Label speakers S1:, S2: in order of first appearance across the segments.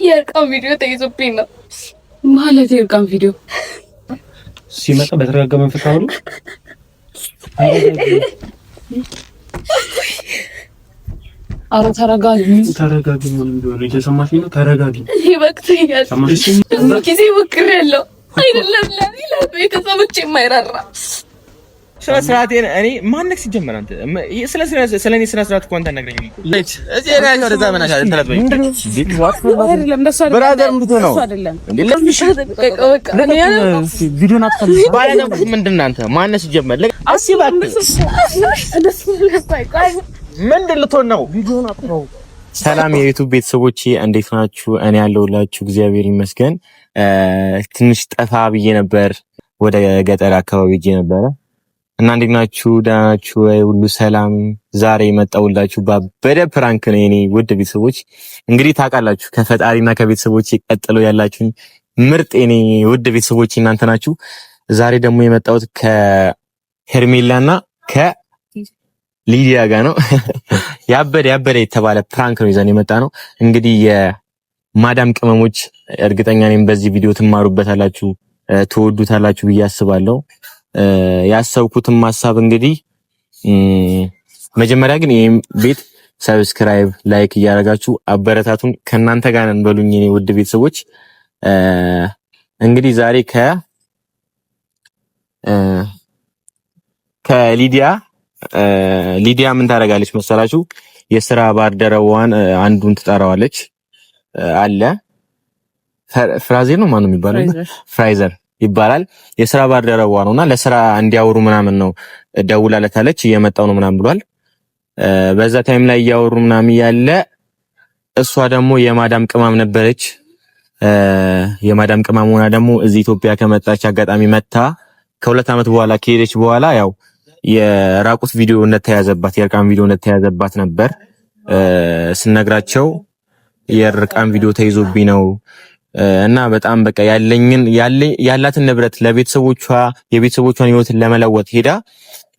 S1: የእርቃን ቪዲዮ ተይዞብኝ ነው። ማለት የእርቃን ቪዲዮ
S2: ሲመጣ በተረጋጋ መንፈስ አውሩ።
S1: አረ ተረጋጊ፣
S2: ተረጋጊ። ምን እንደሆነ እየሰማሽ ነው? ተረጋጊ።
S1: ይበቅተኛል። ብዙ ጊዜ ሞክሬያለሁ። አይደለም ለኔ ለቤተሰቦቼ የማይራራ
S3: ስነ ስርዓቴን እኔ ማነክ ሲጀመር አንተ ስለ ስለ እኔ ስነ ስርዓት እኮ አንተ አናግረኝም እኮ እዚህ ላይ ወደዛ ምን አሻለ ተለት በይ brother ምንድን ነው ምንድን ነው አንተ ማነህ ሲጀመር ምንድን ልትሆን ነው?
S4: ሰላም የ YouTube ቤተሰቦቼ እንዴት ናችሁ? እኔ ያለሁላችሁ እግዚአብሔር ይመስገን። ትንሽ ጠፋ ብዬ ነበር፣ ወደ ገጠር አካባቢ ሄጄ ነበረ እና እንዴት ናችሁ? ደህና ናችሁ ወይ? ሁሉ ሰላም። ዛሬ የመጣሁላችሁ ባበደ prank ነው የኔ ውድ ቤተሰቦች። እንግዲህ ታውቃላችሁ ከፈጣሪና ከቤተሰቦች ቀጥሎ ያላችሁኝ ምርጥ የኔ ውድ ቤተሰቦች እናንተ ናችሁ። ዛሬ ደግሞ የመጣሁት ከሄርሜላና ከሊዲያ ጋር ነው። ያበደ ያበደ የተባለ prank ነው ይዘን የመጣ ነው። እንግዲህ የማዳም ቅመሞች እርግጠኛ ነኝ በዚህ ቪዲዮ ትማሩበታላችሁ፣ ትወዱታላችሁ ብዬ አስባለሁ። ያሰብኩትም ሀሳብ እንግዲህ መጀመሪያ ግን ይሄን ቤት subscribe፣ like እያደረጋችሁ አበረታቱን። ከእናንተ ጋር ነን በሉኝ የኔ ውድ ቤተሰቦች። እንግዲህ ዛሬ ከሊዲያ ሊዲያ ምን ታደርጋለች መሰላችሁ? የስራ ባልደረባዋን አንዱን ትጠራዋለች። አለ ፍራዜር ነው ማነው የሚባለው? ፍራይዘር ይባላል። የስራ ባልደረባዋ ነውና ለስራ እንዲያወሩ ምናምን ነው ደውላለታለች። እየመጣው ነው ምናምን ብሏል። በዛ time ላይ እያወሩ ምናምን ያለ እሷ ደግሞ የማዳም ቅመም ነበረች። የማዳም ቅመም ሆና ደግሞ እዚህ ኢትዮጵያ ከመጣች አጋጣሚ መታ ከ2 ዓመት በኋላ ከሄደች በኋላ ያው የራቁት ቪዲዮ እንደተያዘባት የእርቃን ቪዲዮ እንደተያዘባት ነበር ስነግራቸው የእርቃን ቪዲዮ ተይዞብኝ ነው እና በጣም በቃ ያለኝን ያላትን ንብረት ለቤተሰቦቿ የቤተሰቦቿን ህይወት ለመለወጥ ሄዳ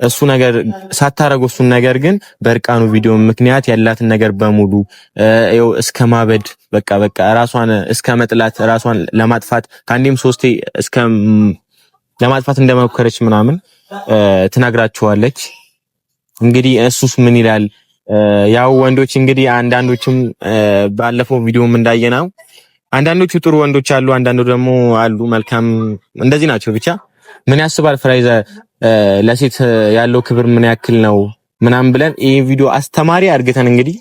S4: እሱ ነገር ሳታረገው እሱን ነገር ግን በእርቃኑ ቪዲዮ ምክንያት ያላትን ነገር በሙሉ ይኸው እስከ ማበድ በቃ በቃ ራሷን እስከ መጥላት ራሷን ለማጥፋት ከአንዴም ሶስቴ እስከ ለማጥፋት እንደሞከረች ምናምን ትነግራቸዋለች። እንግዲህ እሱስ ምን ይላል? ያው ወንዶች እንግዲህ አንዳንዶችም ባለፈው ቪዲዮም እንዳየነው አንዳንዶቹ ጥሩ ወንዶች አሉ፣ አንዳንዱ ደግሞ አሉ መልካም እንደዚህ ናቸው። ብቻ ምን ያስባል ፍራይዘ ለሴት ያለው ክብር ምን ያክል ነው ምናምን ብለን ይህ ቪዲዮ አስተማሪ አድርገን እንግዲህ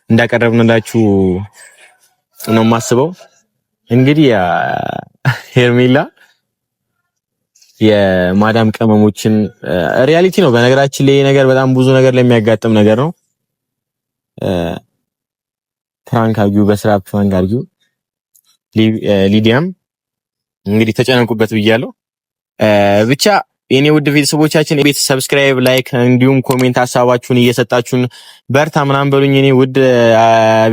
S4: እንዳቀረብንላችሁ ነው የማስበው። እንግዲህ ሄርሜላ የማዳም ቅመሞችን reality ነው። በነገራችን ላይ ነገር በጣም ብዙ ነገር ለሚያጋጥም ነገር ነው። prank አርጊው፣ በስራ prank አርጊው። ሊዲያም እንግዲህ ተጨነቁበት ብያለሁ። ብቻ የኔ ውድ ቤተሰቦቻችን ቤት subscribe፣ like እንዲሁም comment ሀሳባችሁን እየሰጣችሁን በርታ ምናምን በሉኝ። የኔ ውድ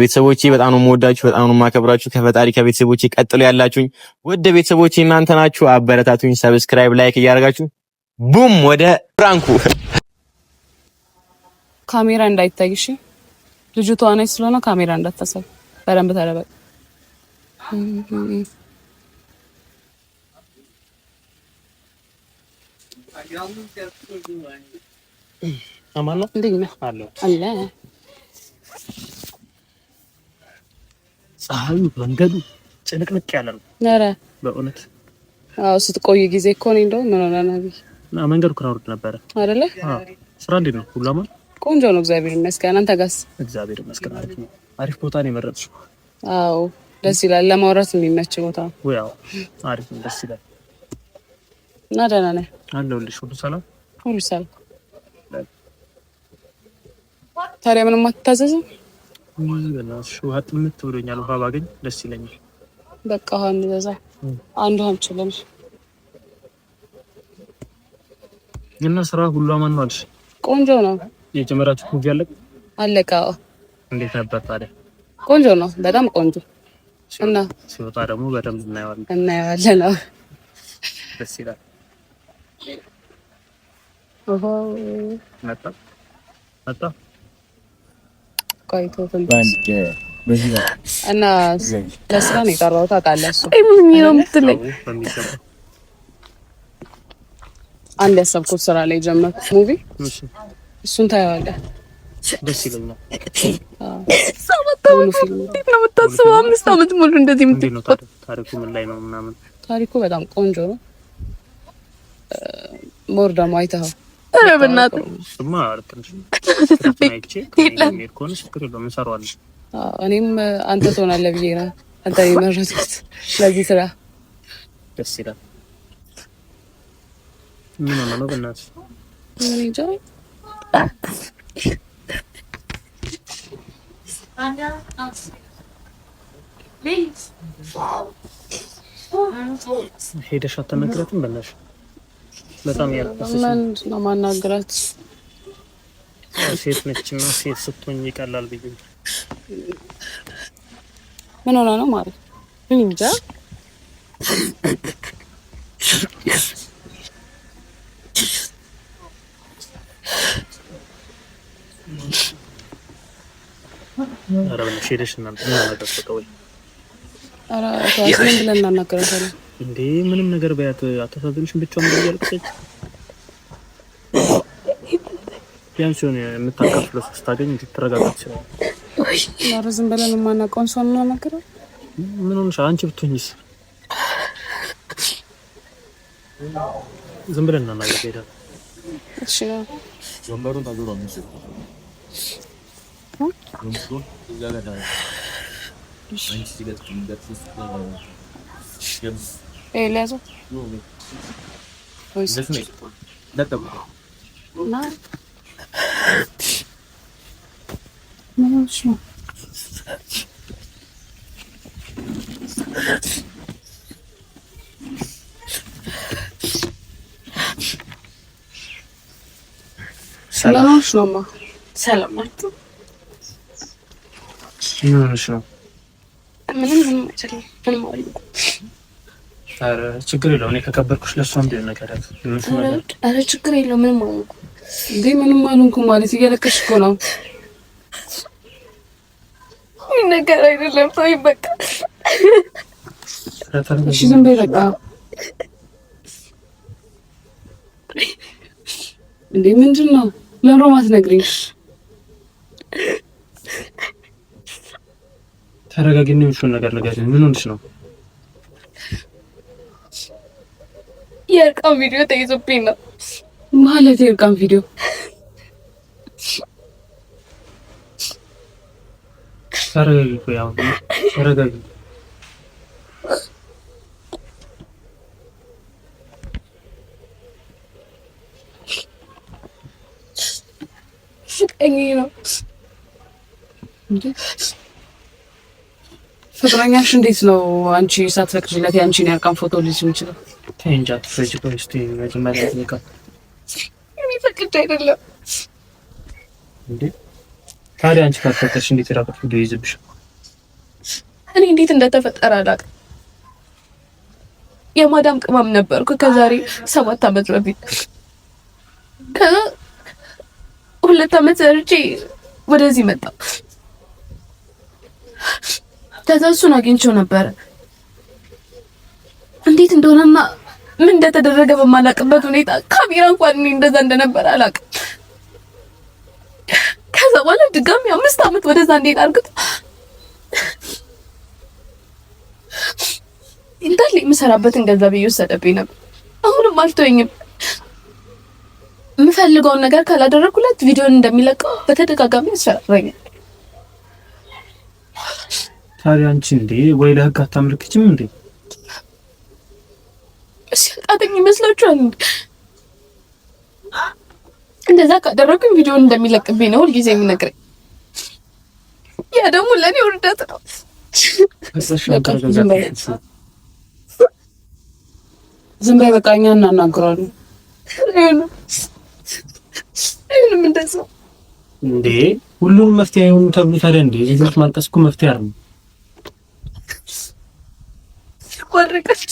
S4: ቤተሰቦቼ በጣም ነው የምወዳችሁ፣ በጣም ነው የማከብራችሁ። ከፈጣሪ ከቤተሰቦቼ ቀጥሎ ያላችሁኝ ውድ ቤተሰቦቼ እናንተ ናችሁ። አበረታቱኝ። subscribe፣ like እያደረጋችሁ boom ወደ prank ኡ
S1: ካሜራ እንዳይታይሽ ልጁ ተዋናይ ስለሆነ ካሜራ እንዳታሳይ በደንብ ተደበቅ። አለ
S2: ፀሐዩ መንገዱ ጭንቅንቅ ያለ ነው።
S1: ኧረ
S2: በእውነት
S1: አዎ፣ ስትቆይ ጊዜ እኮ እኔ እንደውም ምን ሆነ ነው
S2: እና መንገዱ crowd ነበረ
S1: አይደለ?
S2: አዎ። ስራ እንዴት ነው? ሁሉ አማን?
S1: ቆንጆ ነው፣ እግዚአብሔር ይመስገን። አንተ ጋስ?
S2: እግዚአብሔር ይመስገን፣ አሪፍ ነው። አሪፍ ቦታ ነው የመረጥሽው።
S1: አዎ፣ ደስ ይላል። ለማውራት የሚመች ቦታ ነው።
S2: ያው አሪፍ ነው፣ ደስ ይላል።
S1: እና ደህና ነህ?
S2: አለሁልሽ። ሁሉ ሰላም?
S1: ሁሉ ሰላም። ታዲያ ምንም አትታዘዝም?
S2: ውይ በእናትሽ ውሃ ጥምት ብሎኛል። ውሃ ባገኝ ደስ ይለኛል።
S1: በቃ ውሃ እንዘዛ። አንድ ውሃ አምጪልኝ።
S2: እና ስራ ሁሉ አማን ነው አልሽ?
S1: ቆንጆ ነው።
S2: የጀመራችሁ movie አለቀ?
S1: አለቀ። አዎ።
S2: እንዴት ነበር ታዲያ?
S1: ቆንጆ ነው፣ በጣም ቆንጆ እና
S2: ሲወጣ ደግሞ በደንብ እናየዋለን።
S1: እናየዋለን። አዎ።
S2: ደስ ይላል። መጣ መጣ።
S1: ቆይቶ ትንሽ እና ለስራ ነው የጠራሁት። ታውቃለህ፣ እሱ
S5: ምን ነው የምትለኝ?
S1: አንድ ያሰብኩት ስራ ላይ ጀመርኩት movie፣ እሱን ታየዋለህ።
S2: ደስ ይለኛል።
S5: እንዴት ነው የምታስበው? 5 ዓመት ሙሉ እንደዚህ
S2: የምትለው ታሪኩ ምን ላይ ነው ምናምን?
S1: ታሪኩ በጣም ቆንጆ ነው። More ደግሞ አይተኸው።
S5: ኧረ በእናትህ
S2: እሱማ
S1: እኔም አንተ ትሆናለህ ብዬ ነው አንተ የመረጥኩት ለዚህ ስራ።
S2: ደስ ይላል። ምን ሆነ ነው በእናትህ?
S1: እኔ እንጃ።
S2: ሄደሽ አታናግራትም? በእናትሽ በጣም ያልቀሰች
S1: ነው ማናግራት።
S2: ሴት ነችና ሴት ስትሆኝ ይቀላል ብዬ።
S1: ምን ሆና ነው ማለት እኔ እንጃ።
S2: ኧረ በእናትሽ ሄደሽ እናናግራት በቃ። ወይ
S1: ኧረ ተዋት፣ ምን ብለን እናናግራታለን
S2: እንዴ? ምንም ነገር በያት፣ አታሳዝንሽም? ብቻዋን እንደዚህ እያለቀሰች ቢያንስ የሆነ የምታካፍለው ሰው ስታገኝ ልትረጋጋ ትችላለች።
S1: ኧረ ዝም ብለን የማናውቀውን ሰው እናናግረው።
S2: ምን ሆነሽ አንቺ ብትሆኝስ? ዝም ብለን እናናግራት ሄዳ።
S1: እሺ
S6: ወንበሩን ታዞሮ
S1: ልያዘው ወይስ ና? ምን ሆነሽ ነው? ምን ሆነሽ ነው? እማ
S5: ሰላም ናችሁ?
S2: ምን ሆነሽ ነው?
S5: ምንም ምንም አይደለም። ምንም አልሆንኩም።
S2: ኧረ ችግር የለውም። እኔ ከከበርኩሽ ለእሷም ቢሆን ነገራት።
S5: ኧረ ችግር የለውም። ምንም አልሆንኩም።
S1: እንዴ ምንም አልሆንኩም ማለት እያለቀስሽ እኮ ነው።
S5: ይህ ነገር አይደለም። ተወኝ በቃ።
S1: እሺ ዝም በይ በቃ። እንዴ ምንድን ነው? ለምን ነው የማትነግሪኝ?
S2: ተረጋጊና የሆንሽውን ነገር ንገሪኝ። ምን ሆነሽ ነው?
S5: የእርቃን ቪዲዮ ተይዞብኝ ነው።
S1: ማለት የእርቃን ቪዲዮ?
S2: ተረጋጊ። ቆይ አሁን ተረጋጊ።
S5: ፍቅረኛዬ ነው።
S1: ፍቅረኛሽ እንዴት ነው አንቺ ሳትፈቅጂለት የአንቺን የእርቃን ፎቶ ሊይዝ የሚችለው?
S2: ተይ እንጂ አትፍረጂ። ቆይ እስኪ መጀመሪያ ጠይቃት።
S5: እኔ ፈቅጄ አይደለም።
S2: እንዴ ታዲያ አንቺ ካልፈቀድሽ እንዴት የራቁት ቪዲዮ ይይዝብሻል?
S5: እኔ እንዴት እንደተፈጠረ አላውቅም። የማዳም ቅመም ነበርኩ ከዛሬ 7 ዓመት በፊት። ከዛ 2 ዓመት ሰርቼ ወደዚህ መጣ። ከዛ እሱን አግኝቼው ነበረ። እንዴት እንደሆነና ምን እንደተደረገ በማላውቅበት ሁኔታ ካሜራ እንኳን እኔ እንደዛ እንደነበረ አላውቅም። ከዛ በኋላ ድጋሚ 5 ዓመት ወደዛ እንዴት አድርግቶ እንዳለ የምሰራበትን ገንዘብ እየወሰደብኝ ነበር። አሁንም አልተወኝም። የምፈልገውን ነገር ካላደረኩለት ቪዲዮን እንደሚለቀው በተደጋጋሚ ያስፈራራኛል።
S2: ታዲያ አንቺ እንዴ ወይ ለህግ አታመለክችም እንዴ?
S5: ሲያቃተኝ ይመስላችኋል? እንደዛ ካደረኩኝ ቪዲዮን እንደሚለቅብኝ ነው ሁልጊዜ የሚነግረኝ። ያ ደግሞ ለእኔ ውርደት ነው።
S1: ዝም በይ በቃ፣ እኛ እናናግረዋለን።
S5: አይሆንም እንደዛ
S2: እንዴ ሁሉም መፍትሄ አይሆኑም ተብሎ ታዲያ እንዴ የልጆች ማልቀስ እኮ መፍትሄ አይደለም።
S5: ወረቀች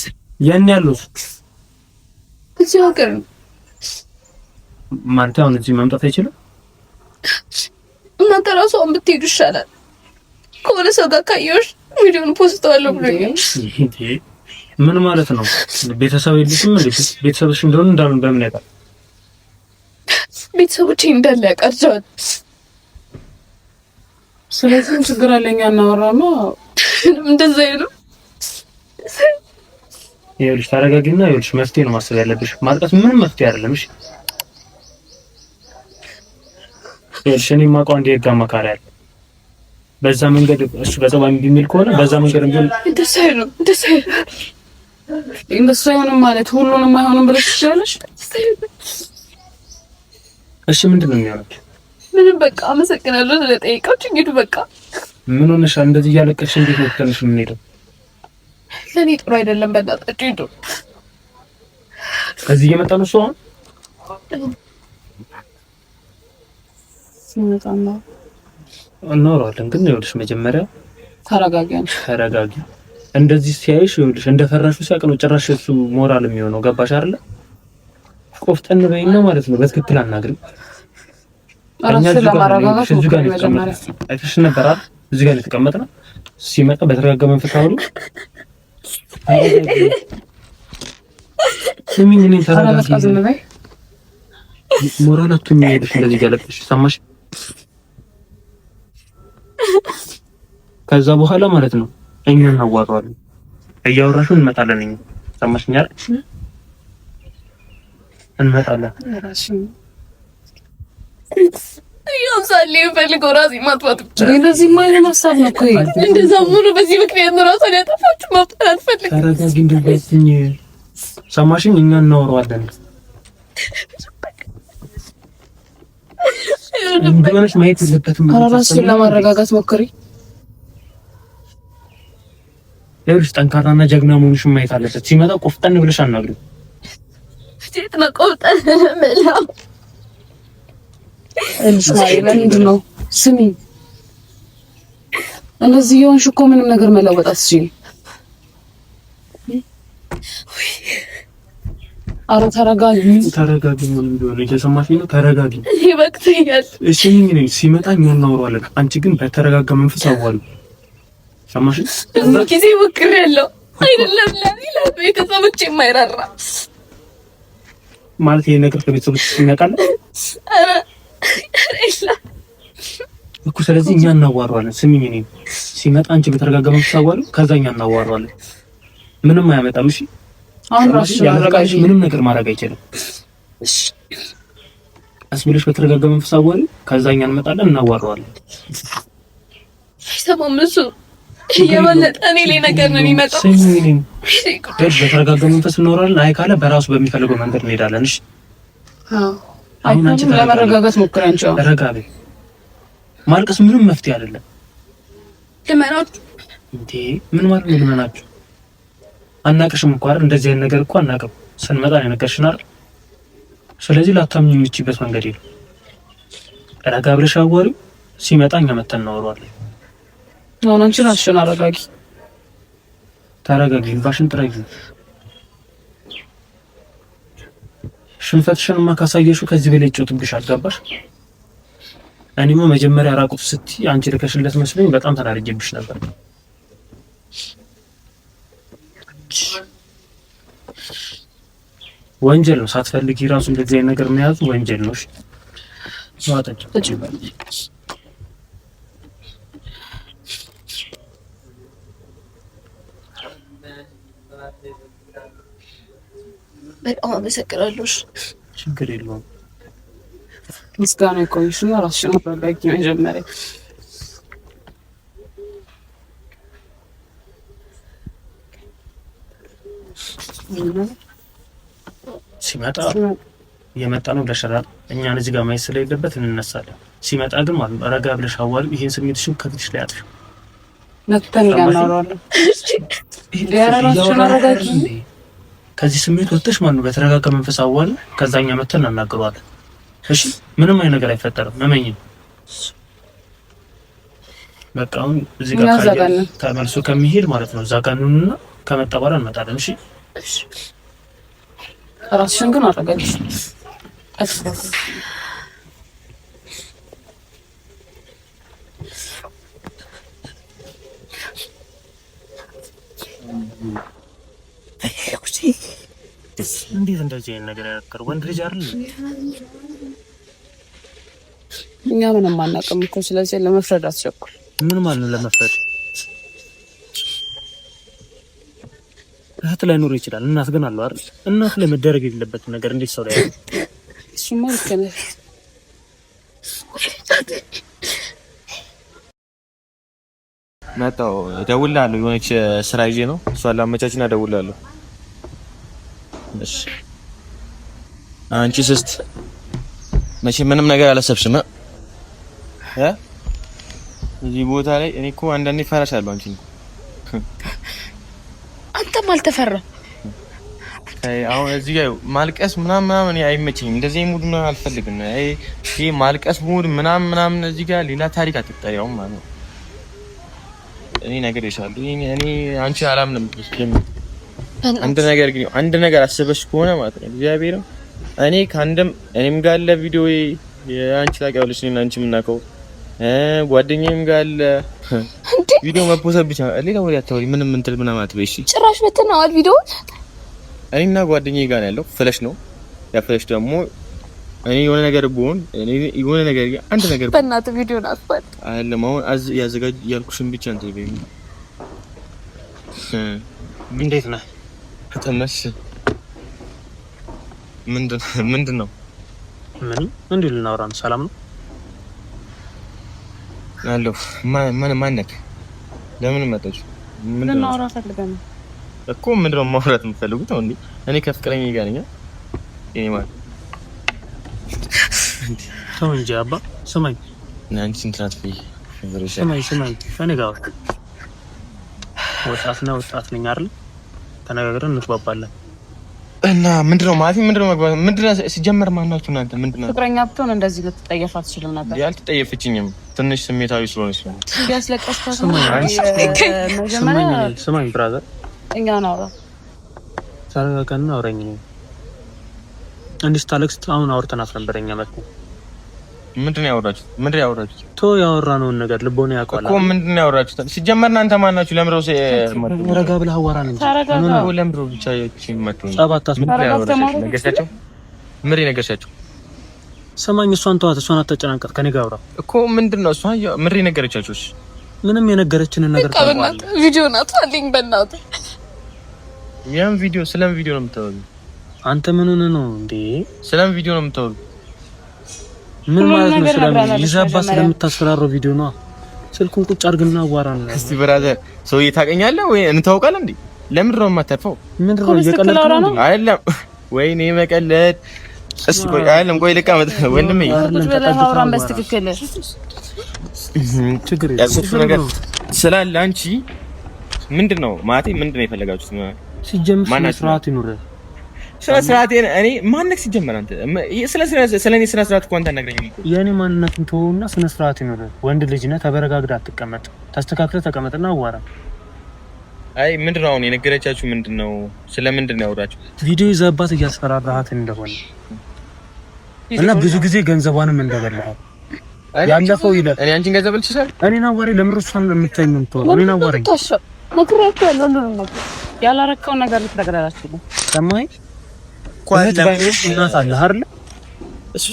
S2: ያን ያሉት
S5: እዚህ ሀገር ነው
S2: ማለት አሁን እዚህ መምጣት አይችልም።
S5: እናንተ ራሱ አሁን ብትሄዱ ይሻላል። ከሆነ ሰው ጋር ካየሁሽ ቪዲዮን ፖስተዋለሁ ብሎኛል።
S2: ምን ማለት ነው? ቤተሰብ የለሽም እንዴ? ቤተሰብሽ እንደሆነ እንዳሉን በምን ያውቃል?
S5: ቤተሰቦቼ እንዳለ ያውቃቸዋል።
S1: ስለዚህ ችግር አለኛ እናወራማ
S5: እንደዛ ነው።
S2: ይኸውልሽ ተረጋጊና፣ ይኸውልሽ መፍትሄ ነው ማሰብ ያለብሽ። ማልቀስ ምንም መፍትሄ አይደለም። እሺ ይኸውልሽ እኔ የማውቀው አንድ የህግ አማካሪ አለ። በዛ መንገድ እሱ በጸባይ እምቢ የሚል ከሆነ በዛ መንገድ ቢሆን
S5: እንደሱ አይሆንም፣ እንደሱ አይሆንም፣
S1: እንደሱ አይሆንም ማለት ሁሉንም አይሆንም ብለሽ ትችላለሽ።
S2: እሺ ምንድን ነው የሚሆነው?
S5: ምንም በቃ አመሰግናለሁ ስለጠየቃችሁ። እንግዲህ በቃ
S2: ምን ሆነሻል? እንደዚህ እያለቀሽ እንዴት ነው ትንሽ የምንሄደው?
S5: ለእኔ ጥሩ አይደለም። በእናታችሁ ሂዱ።
S2: ከዚህ እየመጣ ነው እሱ አሁን
S1: ሲመጣ ነው
S2: እናወራዋለን። ግን ይኸውልሽ መጀመሪያ
S1: ተረጋጊ፣
S2: ተረጋጊ። እንደዚህ ሲያይሽ ይኸውልሽ እንደፈራሹ ሲያውቅ ነው ጭራሽ እሱ ሞራል የሚሆነው። ገባሽ አይደለ? ቆፍጠን በይና ማለት ነው። በትክክል አናግሪው።
S1: እራስሽን ለማረጋጋት
S2: እዚህ ጋር ነው የተቀመጥነው። አይተሽ ነበር አይደል? እዚህ ጋር ነው የተቀመጥነው። ሲመጣ በተረጋጋ መንፈስ አውሩ። ስሚኝ፣ እኔን ተረጋጊ። ሞራል አትሁኝ። ይኸውልሽ እንደዚህ እያለቀስሽ ሰማሽ? ከዛ በኋላ ማለት ነው እኛ እናዋራዋለን። እያወራሽው እንመጣለን። እኛ ሰማሽኝ አይደል? እንመጣለን።
S5: ያምሳሌ የምፈልገው ራሴ ማጥፋት ብቻ።
S1: እንደዚህ የማይሆን ሀሳብ ነው እኮ ይሄ።
S5: እንደዛ ሆኖ በዚህ ምክንያት ነው ራሷን ያጠፋችሁ። ማጥፋት አልፈልግም።
S2: ተረጋጊ። እንደዚህ ሰማሽኝ? እኛ እናወራዋለን። እንደሆነች ማየት የለበትም።
S1: ራስሽን ለማረጋጋት ሞክሪ።
S2: ይኸውልሽ ጠንካራና ጀግና መሆንሽን ማየት አለበት። ሲመጣ ቆፍጠን ብለሽ አናግሪው።
S5: እንዴት ነው ቆፍጠን የምለው?
S1: ለምንድን ነው ስሚ፣ እንደዚህ የሆንሽ እኮ ምንም ነገር መለወጥ አትችይም። ኧረ ተረጋጊ፣
S2: ተረጋጊ። ምን ቢሆን እየሰማሽኝ ነው? ተረጋጊ።
S5: ይበቅተኛል።
S2: እሺ ሲመጣ እኛ እናወራዋለን። አንቺ ግን በተረጋጋ መንፈስ አዋሉ። ሰማሽ?
S5: ብዙ ጊዜ ሞክሬያለሁ። አይደለም ለኔ ለቤተሰቦቼ የማይራራ
S2: ማለት ይሄ ነገር ከቤተሰቦች የሚያውቃል እኮ። ስለዚህ እኛ እናዋራዋለን። ስሚኝ፣ እኔ ሲመጣ አንቺ በተረጋጋ መንፈስ አዋሉ፣ ከዛ እኛ እናዋራዋለን። ምንም አያመጣም። እሺ
S1: አሁን ራስሽን አረጋጊ።
S2: ምንም ነገር ማድረግ አይችልም።
S5: እሺ
S2: ቀስ ብለሽ በተረጋጋ መንፈስ አዋሪ፣ ከዛ እኛ እንመጣለን፣ እናዋራዋለን።
S5: አይሰማም እሱ የበለጠ እኔ ላይ ነገር ነው የሚመጣው።
S2: ስሚኝ፣ በተረጋጋ መንፈስ እናወራለን። አይ ካለ በራሱ በሚፈልገው መንገድ እንሄዳለን። እሺ
S1: አዎ፣ አሁን አንቺ ለመረጋጋት ሞክሪ። አንቺ
S2: ረጋ በይ። ማልቀስ ምንም መፍትሄ አይደለም።
S5: ልመናችሁ
S2: እንዴ? ምን ማለት ነው ልመናችሁ? አናቅሽም እኮ አይደል? እንደዚህ አይነት ነገር እኮ አናቅም። ስንመጣ ነው የነገርሽን አይደል? ስለዚህ ላታምኚ የምትችይበት መንገድ የለም። ረጋ ብለሽ አዋሪው። ሲመጣ እኛ መተን እናወራዋለን።
S1: አሁን አንቺ ራስሽን አረጋጊ።
S2: ተረጋጊ፣ እንባሽን ጥረጊ። ሽንፈትሽንማ ካሳየሽው ከዚህ በላይ ይጮትብሻል። ገባሽ? እኔማ መጀመሪያ ራቁት ስትይ አንቺ ልከሽለት መስሎኝ በጣም ተናድጄብሽ ነበር። ወንጀል ነው። ሳትፈልጊ ራሱ እንደዚህ አይነት ነገር መያዙ ወንጀል ነው። እሺ
S5: በጣም አመሰግናለሁ።
S2: ችግር የለውም።
S1: ምስጋና ይቆይሽ እና ራስሽን አረጋጊ መጀመሪያ።
S2: ሲመጣ እየመጣ ነው ብለሽ እኛን እዚህ ጋር ማየት ስለሌለበት እንነሳለን። ሲመጣ ግን ማለት ነው ረጋ ብለሽ አዋሪው። ይሄን ስሜትሽን ከፊትሽ ላይ አጥፊው።
S1: መተን እናወራለን። ራስሽን አረጋጊ።
S2: ከዚህ ስሜት ወጥተሽ ማለት ነው በተረጋጋ መንፈስ አዋሪ። ከዛ እኛ መተን እናናግረዋለን። እሺ ምንም አይነት ነገር አይፈጠርም። እመኚኝ። በቃ አሁን እዚህ ጋር ተመልሶ ከሚሄድ ማለት ነው እዛ ጋር እንሁንና ከመጣ በኋላ እንመጣለን። እሺ
S1: ራስሽን ግን አረጋጊ።
S2: እንዴት እንደዚህ አይነት ነገር ያደርጋል? ወንድ ልጅ አይደል?
S1: እኛ ምንም አናውቅም እኮ ስለዚህ ለመፍረድ አትቸኩል።
S2: ምን ማለት ነው ለመፍረድ? እህት ላይኖር ይችላል፣ እናት ግን አለው አይደል? እናት ላይ መደረግ የሌለበትን ነገር እንዴት ሰው ላይ
S1: እሱማ ልክ ነህ።
S3: መጣሁ፣ እደውልልሃለሁ። የሆነች ስራ ይዤ ነው፣ እሷን ላመቻችና እደውልልሃለሁ። እሺ። አንቺ ስስት መቼ ምንም ነገር አላሰብሽም እ እዚህ ቦታ ላይ እኔ እኮ አንዳንዴ እፈራሻለሁ አንቺን።
S5: አንተም አልተፈራም።
S3: አሁን እዚህ ጋር ማልቀስ ምናምን ምናምን አይመቸኝም። እንደዚህ mood ምናምን አልፈልግም። ይሄ ማልቀስ mood ምናምን ምናምን እዚህ ጋር ሌላ ታሪክ አትጠሪያውም ማለት ነው። እኔ ነገር ይሻሉ እኔ አንቺ አላምንም። አንድ ነገር ግን አንድ ነገር አስበሽ ከሆነ ማለት ነው እግዚአብሔርም እኔ ከአንድም እኔም ጋር አለ ቪዲዮ አንቺ ታውቂዋለሽ፣ እኔና አንቺ የምናውቀው ጓደኛዬም ጋር አለ ቪዲዮ መፖሰት ብቻ ሌላ ወሬ አታወሪ። ምንም እንትን ምናምን አትበይ እሺ።
S5: ጭራሽ በትነዋል ቪዲዮ
S3: እኔና ጓደኛዬ ጋር ያለው flash ነው። ያ flash ደግሞ እኔ የሆነ ነገር ብሆን እኔ የሆነ ነገር አንድ ነገር
S5: በእናትህ ቪዲዮ ናፍቋል
S3: አይደለም። አሁን አዝ ያዘጋጅ ያልኩሽን ብቻ እንትን በይ።
S2: እንዴት ነህ?
S3: ተመስ ምንድን ነው?
S2: ምንም እንዲሁ ልናወራ ነው። ሰላም ነው
S3: አለሁ። ማን ማነክ? ለምን መጣችሁ?
S1: ልናወራ ፈልገን ነው
S3: እኮ። ምንድን ነው ማውራት የምትፈልጉት? አሁን እኔ ከፍቅረኛ ጋር ነኝ። እኔ ማለት
S2: ተው እንጂ አባ። ስማኝ፣
S3: አንቺ እንትን አትበይ።
S2: ስማኝ ስማኝ፣ ከእኔ ጋር ወጣት ነህ፣ ወጣት ነኝ አይደል? ተነጋግረን እንግባባለን።
S3: እና ምንድን ነው ማለት ምንድን ነው መግባት ምንድን ነው ሲጀመር ማናችሁ እናንተ? ምንድን ነው
S1: ፍቅረኛ ብትሆን እንደዚህ ልትጠየፍ አትችልም ነበር።
S3: ያልተጠየፈችኝም ትንሽ ስሜታዊ ስለሆነች ነው
S1: ያስለቀስኳት።
S2: ስማኝ ስማኝ brother፣
S1: እኛ ናውራ
S2: ተረጋጋና አውራኝ። ነው እንዲህ ስታለቅስ አሁን አውርተናት ነበር። እኛ መጥቶ
S3: ምንድን ነው ያወራችሁት? ምንድን ነው ያወራችሁት?
S2: ቶ ያወራነውን ነገር ልቦና ያውቀዋል
S3: እኮ። ምንድን ነው ያወራችሁት? ሲጀመር እናንተ ማናችሁ? ለምረው
S2: ረጋ ብለህ አዋራን እንጂ
S3: እኮ ለምረው ብቻ መጡ። ነገርሻቸው? ምንድን ነው የነገርሻቸው?
S2: ስማኝ፣ እሷን ተዋት፣ እሷን አታጨናንቃት። ከኔ ጋር አውራ
S3: እኮ። ምንድን ነው እሷ ምንድን ነው የነገረቻችሁ?
S2: ምንም የነገረችንን ነገር
S5: ታውቃለህ። ቪዲዮ ናት አለኝ። በእናትህ
S3: ያን ቪዲዮ ስለምን ቪዲዮ ነው የምታወሪው?
S2: አንተ ምን ሆነህ ነው እንዴ?
S3: ስለምን ቪዲዮ ነው የምታወሪው?
S2: ምን ማለት ነው? ስለምን ይዛባ ስለምታስፈራረው ቪዲዮ ነው። ስልኩን ቁጭ አድርግና አዋራን።
S3: እስቲ brother፣ ሰውዬ ታውቀኛለህ ወይ? እንታውቃለን እንዴ? ለምንድን ነው የማተርፈው?
S2: ምንድን ነው እየቀለድክ ነው?
S3: አይደለም፣ ወይኔ መቀለድ። እስቲ ቆይ፣ አይደለም፣ ቆይ ልቀመጥ ወንድሜ።
S1: ቁጭ ብለህ አውራን በስትክክል።
S2: ችግር
S3: ያሰብሽው ነገር ስላለ አንቺ ምንድን ነው ማለቴ ምንድን ነው የፈለጋችሁት?
S2: ሲጀምር ስነ ስርዓት ይኑርህ።
S3: ስነ ስርዓት እኔ ማነክ ሲጀመር አንተ ስለ ስለ እኔ ስነ ስርዓት እኮ አንተ አትነግረኝም እኮ።
S2: የእኔ ማንነትን ተወውና ስነ ስርዓት ይኑርህ። ወንድ ልጅ ነህ፣ ተበረጋግደህ አትቀመጥ። ተስተካክለህ ተቀመጥና አዋራ።
S3: አይ ምንድን ነው አሁን የነገረቻችሁ ምንድን ነው? ስለ ምንድን ነው ያወራችሁ?
S2: ቪዲዮ ይዘህባት እያስፈራራሃት እንደሆነ እና ብዙ ጊዜ ገንዘቧንም እንደበላሃት ያለፈው ይለፍ።
S3: እኔ አንቺን ገንዘብ ልችላል።
S2: እኔን አዋሪ። ለምን እሷን የምታይኝ ነው የምትሆነው? እኔን አዋሪ።
S1: ነግሬያቸዋለሁ። ሁሉንም ነገር ያላረከውን ነገር ልትነግረን
S2: ሰማኸኝ? እናት አለህ አይደል?
S3: እሱ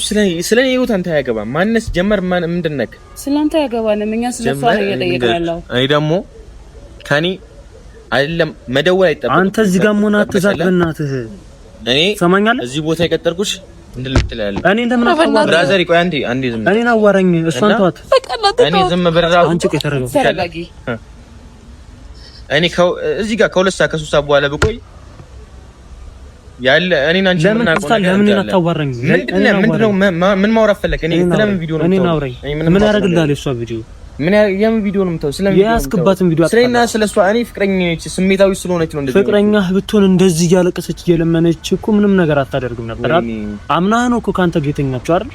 S3: ስለ እኔ ህይወት አንተ አያገባም። ማነስ ጀመር ማን ምንድን ነህ?
S1: ስለ አንተ አያገባንም። እኛ ስለ እሷ ነው እየጠየቅን ያለው።
S3: እኔ ደግሞ ከኔ አይደለም መደወል አይጠበቅም።
S2: አንተ እዚህ ጋር መሆን አትዛት፣ በእናትህ
S3: እኔ
S2: ሰማኛለህ።
S3: እዚህ ቦታ የቀጠርኩሽ እንድልትላለህ
S2: እኔ ለምን አታዋራኝ?
S3: brother፣ ቆይ አንዴ አንዴ ዝም
S2: እኔን አዋራኝ። እሷን ተዋት።
S3: እኔ ዝም ብራሱ
S2: አንቺ ቆይ
S1: ተረጋጊ።
S3: እኔ እዚህ ጋር ከሁለት ሰዓት ከሶስት ሰዓት በኋላ ብቆይ ያለ እኔን አንቺ
S2: ለምን ለምን አታዋራኝ?
S3: ምንድነው ምን ማውራት ፈለክ? እኔ ስለምን ቪዲዮ ነው
S2: እኔን አውራኝ። ምን ያደርግልሃል የእሷ ቪዲዮ?
S3: ምን የምን ቪዲዮ ነው የምታወራው? ስለምን
S2: የያዝክባትን ቪዲዮ
S3: ስለና ስለሷ። እኔ ፍቅረኛ ነች፣ ስሜታዊ ስለሆነች ነው እንደዚህ።
S2: ፍቅረኛህ ብትሆን እንደዚህ እያለቀሰች እየለመነች እኮ ምንም ነገር አታደርግም ነበር። አምናህ ነው እኮ ከአንተ ጋር የተኛችው አይደል?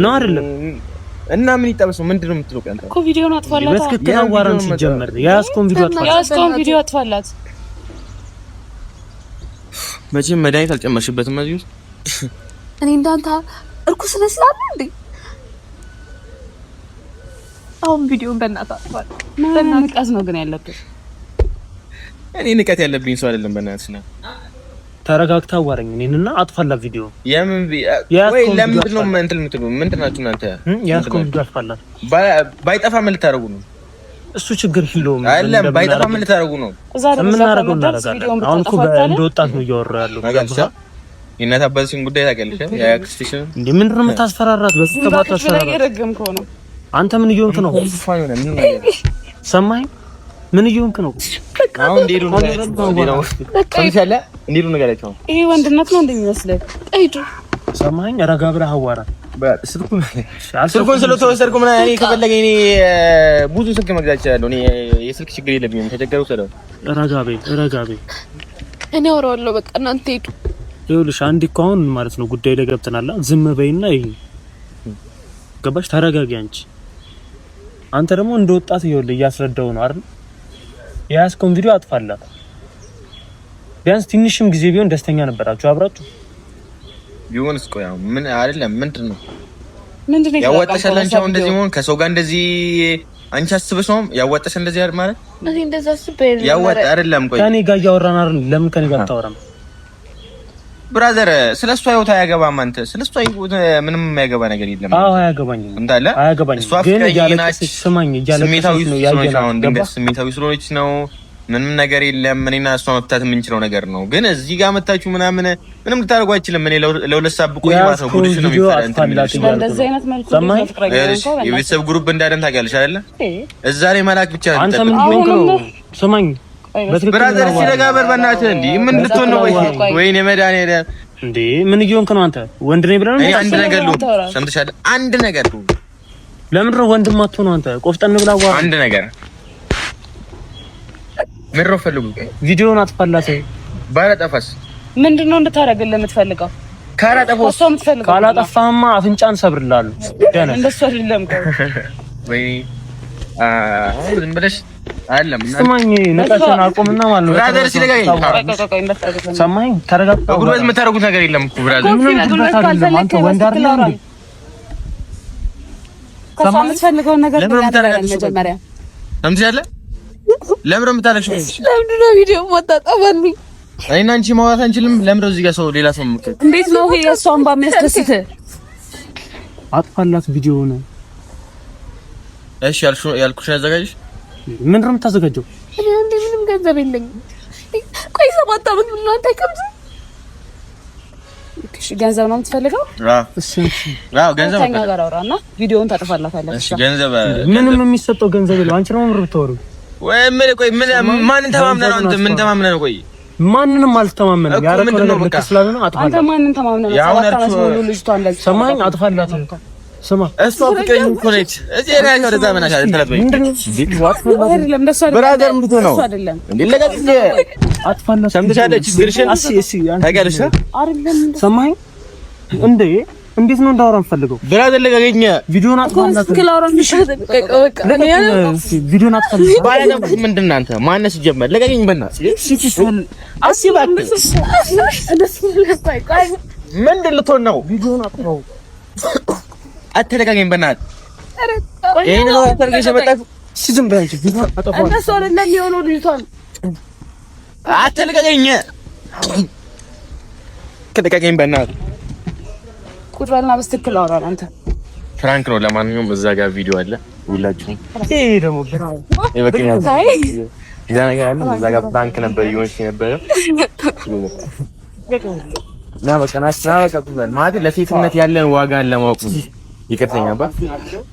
S2: ነው አይደለም?
S3: እና ምን ይጠበስ ነው? ምንድን ነው የምትለው? አንተ
S1: እኮ ቪዲዮውን አጥፋላት።
S2: በትክክል አዋራን። ሲጀመር የያዝከውን ቪዲዮ አጥፋላት።
S1: የያዝከውን ቪዲዮ አጥፋላት።
S3: መቼም መድኃኒት አልጨመርሽበትም እዚህ ውስጥ።
S5: እኔ እንዳንተ እርኩስ እመስላለሁ እንዴ? አሁን ቪዲዮን በእናትህ አጥፋል።
S1: በእናትህ ነው ግን ያለብህ።
S3: እኔ ንቀት ያለብኝ ሰው አይደለም። በእናትሽ ነው።
S2: ተረጋግታ አዋረኝ እኔንና አጥፋላ ቪዲዮ።
S3: የምን ወይ ለምንድን ነው እንትን የምትሉ? ምንድን ናችሁ እናንተ?
S2: የያዝከውን ቪዲዮ አጥፋላት።
S3: ባይጠፋ ምን ልታደርጉ ነው?
S2: እሱ ችግር የለውም።
S3: አይደለም ባይጠፋ ምን ልታደርጉ ነው?
S2: የምናደርገው እናደርጋለን። አሁን እኮ እንደ ወጣት ነው እያወራ ያለው።
S3: የእናት አባትሽን ጉዳይ ታውቂያለሽ? የአክስትሽን
S2: እንዴ ምንድን ነው የምታስፈራራት? በዚህ ተባታ አስፈራራት። አንተ ምን እየሆንክ ነው? ሰማኸኝ? ምን እየሆንክ ነው?
S3: አሁን እንዲሄዱ ንገሪያቸው።
S1: ይሄ ወንድነት ነው እንደሚመስልህ?
S2: ሰማኸኝ? ረጋ ብለህ አዋራት።
S3: ስልኩን ስለተወሰድኩ ምናምን እኔ ከፈለገ እኔ ብዙ ስልክ መግዛት እችላለሁ። እኔ የስልክ ችግር የለብኝም። ከቸገረው ሰለው።
S2: ረጋ በይ፣ ረጋ በይ።
S5: እኔ አወራዋለሁ። በቃ እናንተ ሂዱ።
S2: ይኸውልሽ አንድ እኮ አሁን ማለት ነው ጉዳይ ላይ ገብተናል። ዝም በይና ይሄ ገባሽ? ተረጋጊ አንቺ። አንተ ደግሞ እንደ ወጣት ይኸውልህ እያስረዳው ነው አይደል? የያዝከውን ቪዲዮ አጥፋላት። ቢያንስ ትንሽም ጊዜ ቢሆን ደስተኛ ነበራችሁ አብራችሁ
S3: ቢሆንስ? ቆይ አሁን ምን አይደለም፣ ምንድን ነው ያዋጣሻል? አንቺ አሁን እንደዚህ መሆን ከሰው ጋር እንደዚህ አንቺ አስበሽ ነው ያዋጣሽ? እንደዚህ አይደል ማለት
S5: እኔ እንደዛ አስቤ
S3: ያዋጣ አይደለም። ቆይ
S2: ከኔ ጋር እያወራን አይደል? ለምን ከኔ ጋር አታወራም?
S3: Brother ስለ እሷ ህይወት አያገባም። አንተ ስለ እሷ ህይወት ምንም የማያገባ ነገር የለም።
S2: አዎ አያገባኝም፣
S3: እንዳለ
S2: አያገባኝም። ግን እያለቀሰች ስማኝ፣ እያለቀሰች ነው ያየናት።
S3: ስሜታዊ ስለሆነች ነው። ምንም ነገር የለም። እኔና እሷ መፍታት የምንችለው ነገር ነው። ግን እዚህ ጋር መታችሁ ምናምን ምንም ልታደርጉ አይችልም። እኔ ለሁለት ሰዓት ብቆይ ማለት ነው ጉድሽ ነው የሚፈላ። የቤተሰብ group እንዳለን ታውቂያለሽ አይደለ? እዛ ላይ መላክ ብቻ ነው።
S2: አንተ ምን ነው ስማኝ
S3: Brother ሲረጋበር በእናትህ እንዲህ ምን ልትሆን ነው? ወይኔ መድኃኒዓለም
S2: እንዴ ምን እየሆንክ ነው አንተ? ወንድ ነኝ ብለህ ነው?
S3: እኔ አንድ ነገር ልሁን፣ ሰምተሻል? አንድ ነገር ልሁን።
S2: ለምንድን ነው ወንድም አትሆነው አንተ? ቆፍጠን ብላ አዋራ።
S3: አንድ ነገር ምን ነው ፈልጉ?
S2: ቪዲዮውን አጥፋላት።
S3: ባላጠፋስ
S1: ምንድን ነው እንድታደርግልህ የምትፈልገው?
S2: ካላጠፋህማ አፍንጫን ሰብርልሃለሁ። ደህና
S1: እንደሱ አይደለም
S3: ወይ ዝም ብለሽ አይደለም።
S2: ስማኝ፣ ንቀትን አቁምና ማለት ነው።
S3: Brother ሲለጋኝ
S2: ሰማኸኝ? ተረጋግጠው
S3: በጉልበት የምታደርጉት ነገር የለም እኮ brother።
S2: አንተ ወንድ አይደለህ እንዴ?
S1: ከእሷ የምትፈልገውን ነገር መጀመሪያ
S3: ሰምተሻል? ለምን ነው የምታለቅሽው?
S5: ለምንድን ነው ቪዲዮ የማታጠፋልኝ?
S3: እኔና አንቺ ማውራት አንችልም። ለምን ነው እዚህ ጋር ሰው ሌላ ሰው የምትከ
S1: እንዴት ነው ይሄ የእሷን ባሚያስደስት?
S2: አጥፋላት ቪዲዮውን።
S3: እሺ ያልኩሽን አዘጋጅሽ።
S2: ምንድን ነው የምታዘጋጀው?
S5: እኔ አንዴ ምንም ገንዘብ የለኝም። ቆይ 7 ዓመት ምን ነው አንተ አይከብድም?
S1: እሺ ገንዘብ ነው የምትፈልገው?
S3: አዎ ገንዘብ
S1: ከእኛ ጋር አውራና ቪዲዮውን ታጥፋላታለህ።
S3: እሺ ገንዘብ
S2: ምንም የሚሰጠው ገንዘብ የለም። አንቺ ነው ምር ብታወሪው
S3: ወይ ምን? ቆይ ምን ማንን ተማምነህ ነው አንተ? ምን ተማምነህ ነው? ቆይ
S2: ማንንም አልተማመንም። ያረከው ነገር ልክ ስላልሆነ አጥፋላት።
S1: አንተ ማንን ተማምነህ ነው? 7 ዓመት ሙሉ ልጅቷ እንደዚህ
S2: ሰማኸኝ? አጥፋላት። ስማ
S3: እሷ ፍቅረኛ እኮ ነች። እዚህ ላይ ወደዛ ምን አለ ተለት ወይ brother ምንድን ነው እንዴ? ለቀቅ።
S2: አጥፋላት።
S3: ሰምተሻለች? ችግርሽን
S2: እሺ፣ እሺ፣
S3: ታውቂያለሽ።
S2: ሰማኸኝ እንዴ? እንዴት ነው እንዳወራ የምፈልገው?
S3: Brother ልቀቀኝ።
S2: ቪዲዮን አጥፋላት። ቪዲዮን አጥፋላት።
S3: ባለነኩ ምንድን ነው አንተ ማነህ ሲጀመር? ልቀቀኝ በእናትህ። ምንድን ልትሆን ነው?
S2: ቪዲዮን አጥፋው።
S3: አትለቀቀኝ በእናትህ። ይሄን ነው አታርገሽ የመጣችው።
S2: እሺ ዝም በይ አንቺ። ቪዲዮን አጥፋው።
S5: እንደሱ አይደለም የሆነው ልጅቷን።
S3: አትልቀቀኝ፣ ልቀቀኝ በእናትህ።
S1: ቁጭ በልና በስትክክል አውራ አንተ።
S3: Prank ነው። ለማንኛውም እዛ ጋር ቪዲዮ አለ ሁላችሁም።
S2: ይሄ ደግሞ
S3: እዛ ነገር አለ። እዛ ጋር prank ነበር እየሆንሽ የነበረው። ና በቃ ና በቃ ማለት ለሴትነት ያለን ዋጋ ለማወቅ ነው። ይቅርተኛ አባ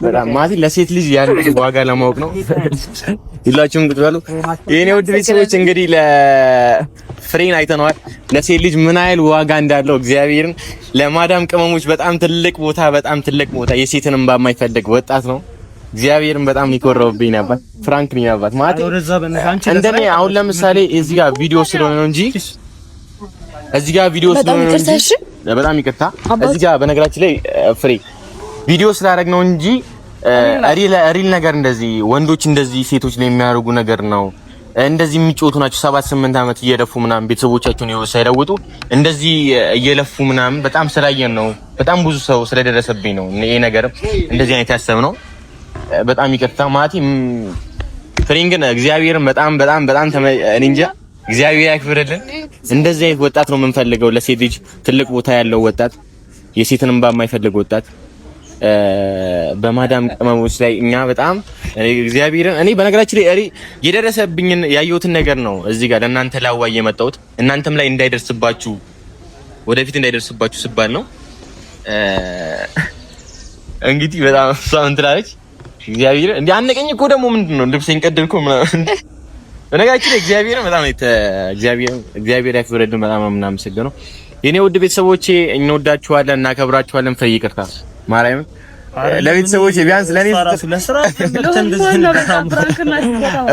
S3: በጣም ማለት ለሴት ልጅ ያለን ዋጋ ለማወቅ ነው። ሁላችሁም ቁጭ በሉ። የኔ ውድ ቤተሰቦች እንግዲህ ለፍሬን አይተነዋል። ለሴት ልጅ ምን ያህል ዋጋ እንዳለው እግዚአብሔርን ለማዳም ቅመሞች በጣም ትልቅ ቦታ በጣም ትልቅ ቦታ የሴትን እንባ የማይፈልግ ወጣት ነው። እግዚአብሔርን በጣም ይኮራውብኝ ነበር። ፍራንክ ነው ያባት ማለት እንደኔ አሁን ለምሳሌ እዚህ ጋር ቪዲዮ ስለሆነ ነው እንጂ እዚህ ጋር ቪዲዮ ስለሆነ ነው እንጂ በጣም ይቅርታ። እዚህ ጋር በነገራችን ላይ ፍሬ ቪዲዮ ስላደረግ ነው እንጂ real ነገር እንደዚህ ወንዶች እንደዚህ ሴቶች ላይ የሚያደርጉ ነገር ነው። እንደዚህ የሚጮቱ ናቸው። 7 8 ዓመት እየለፉ ምናምን ቤተሰቦቻቸውን ህይወት ሳይለውጡ እንደዚህ እየለፉ ምናምን በጣም ስላየን ነው። በጣም ብዙ ሰው ስለደረሰብኝ ነው ይሄ ነገር እንደዚህ አይነት ያሰብነው። በጣም ይቅርታ ማለቴ ፍሬን ግን እግዚአብሔርን በጣም በጣም በጣም እኔ እንጃ
S4: እግዚአብሔር ያክብርልን። እንደዚህ አይነት ወጣት ነው የምንፈልገው። ለሴት ልጅ ትልቅ ቦታ ያለው ወጣት፣ የሴትን እንባ የማይፈልግ ወጣት በማዳም ቅመሞች ላይ እኛ በጣም እግዚአብሔርን እኔ በነገራችን ላይ እኔ የደረሰብኝን ያየሁትን ነገር ነው እዚህ ጋር ለእናንተ ላዋይ የመጣሁት እናንተም ላይ እንዳይደርስባችሁ ወደፊት እንዳይደርስባችሁ ስባል ነው። እንግዲህ በጣም እሷ እንትን አለች። እግዚአብሔር እንደ አነቀኝ እኮ ደግሞ ምንድን ነው ልብሴን ቀደድኩ ምናምን። በነገራችን ላይ እግዚአብሔርን በጣም እግዚአብሔር ያክብርልን። በጣም ነው የምናመሰግነው የኔ ውድ ቤተሰቦቼ፣ እንወዳችኋለን፣ እናከብራችኋለን። ፍሬ ይቅርታ ማርያም ለቤተሰቦቼ ቢያንስ ለኔ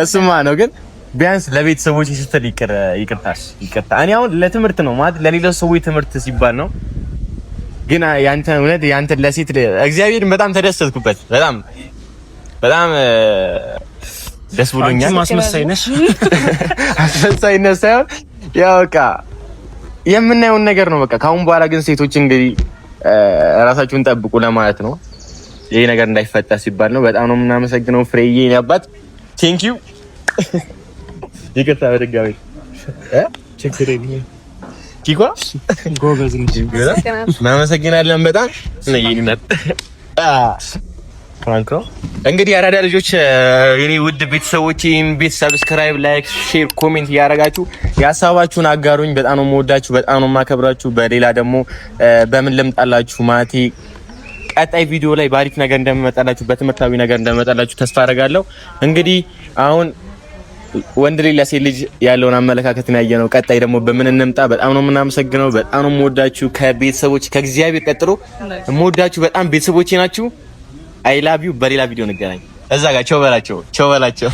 S4: እሱማ ነው ግን ቢያንስ ለቤተሰቦቼ ስትል ይቅርታ ይቅርታ። እኔ አሁን ለትምህርት ነው ማለት ለሌሎች ሰዎች ትምህርት ሲባል ነው። ግን ያንተ እውነት ያንተ ለሴት እግዚአብሔርን በጣም ተደሰትኩበት። በጣም በጣም ደስ ብሎኛል።
S2: አስመሳይነሽ
S4: አስመሳይነት ሳይሆን ያው በቃ የምናየውን ነገር ነው። በቃ ከአሁን በኋላ ግን ሴቶች እንግዲህ ራሳችሁን ጠብቁ ለማለት ነው። ይሄ ነገር እንዳይፈጠር ሲባል ነው። በጣም ነው የምናመሰግነው ፍሬዬ፣ የኔ አባት thank you። ይቅርታ በድጋሚ
S2: ችግር የለም።
S4: ኪኳ
S2: ጎበዝ ነሽ።
S4: እናመሰግናለን በጣም prank ነው እንግዲህ የአራዳ ልጆች፣ የኔ ውድ ቤተሰቦች፣ ይህን ቤት subscribe፣ like፣ share፣ comment እያደረጋችሁ የሀሳባችሁን አጋሩኝ። በጣም ነው የምወዳችሁ፣ በጣም ነው የማከብራችሁ። በሌላ ደግሞ በምን ልምጣላችሁ ማለቴ ቀጣይ ቪዲዮ ላይ በአሪፍ ነገር እንደምመጣላችሁ፣ በትምህርታዊ ነገር እንደምመጣላችሁ ተስፋ አደርጋለሁ። እንግዲህ አሁን ወንድ ልጅ ለሴት ልጅ ያለውን አመለካከት ነው ያየነው። ቀጣይ ደግሞ በምን እንምጣ? በጣም ነው የምናመሰግነው። በጣም ነው የምወዳችሁ። ከቤተሰቦች ከእግዚአብሔር ቀጥሎ የምወዳችሁ በጣም ቤተሰቦቼ ናችሁ። I love you። በሌላ ቪዲዮ እንገናኝ። እዛ ጋር ቸው በላቸው፣ ቸው በላቸው።